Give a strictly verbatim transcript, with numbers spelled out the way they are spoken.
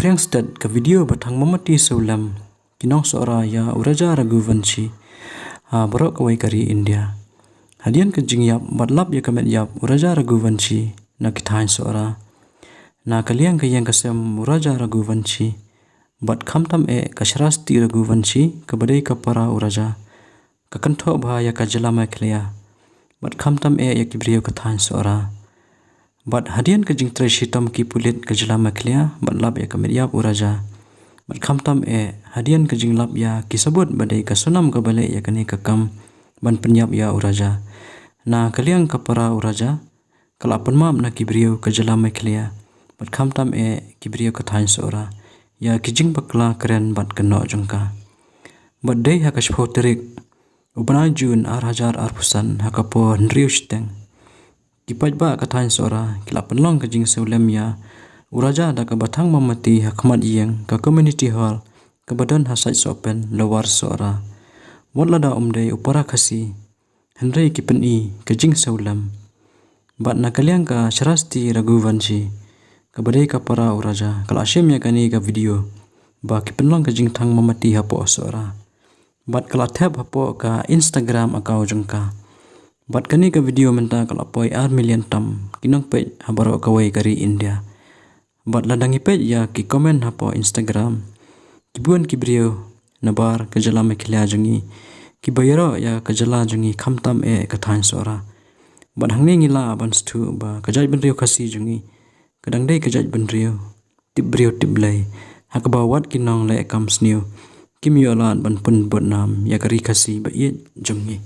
Pyrshang stet ka video ba thang mamati sawlem ki nong Sohra ïa u Raja Raghuvanshi ha baroh kawei ka ri India. Hadien ka jingïap bad lap ïa ka met ïap u Raja Raghuvanshi na ki thaiñ Sohra. Na ka liang ka ïeng ka sem u Raja Raghuvanshi bad khamtam eh ka Shrasti Raghuvanshi kaba dei ka para u Raja ka kynthoh bha ïa ka jylla Meghalaya bad khamtam eh ïa ki briew ka thaiñ Sohra. Bad hadien ka jingtrei shitom ki pulit ka jylla Meghalaya bad lap ïa ka met ïap u Raja bad khamtam eh hadien ka jinglap ïa ki sabut ba dei ka Sonam kaba leh ïa kane ka kam ban pynïap ïa u Raja. Na ka liang ka para u Raja ka la pynmap na ki briew ka jylla Meghalaya bad khamtam eh ki briew ka thaiñ Sohra ïa ki jingbakla kren bad kynnoh jong ka. Bad dei ha ka shiphew tarik u bnai Jun ar hajar arphew san ha ka por hynriew shiteng, ki paidbah ka thaiñ Sohra ki la pynlong ka jingsawlem ïa u Raja da kaba thang mamati ha khmat ïing ka Community Hall kaba don ha Sait Sohpen, Lower Sohra. Wat lada um dei u para Khasi, hynrei ki pyni ka jingsawlem. Bad na ka liang ka Shrasti Raghuvanshi kaba dei ka para u Raja ka la shim ïa kane ka video ba ki pynlong ka jingthang mamati hapoh Sohra. Bad ka la thep hapoh ka Instagram account jong ka. Bad kane ka video mynta ka la poi ar million tam ki nongpeit ha baroh kawei ka ri India. Bad lada ngi peit ïa ki comment hapoh Instagram, ki bun ki briew nabar ka jylla Meghalaya jong ngi kiba ïaroh ïa ka jylla jong ngi khamtam eh ka thaiñ Sohra. Bad hangne ngi lah ban sngewthuh ba ka jaitbynriew Khasi jong ngi ka dang dei ka jaitbynriew tip briew tip Blei, ha kaba wat ki nongleh kam sniew kim ïoh lad ban pynbud nam ïa ka ri Khasi ba ïeit jong ngi.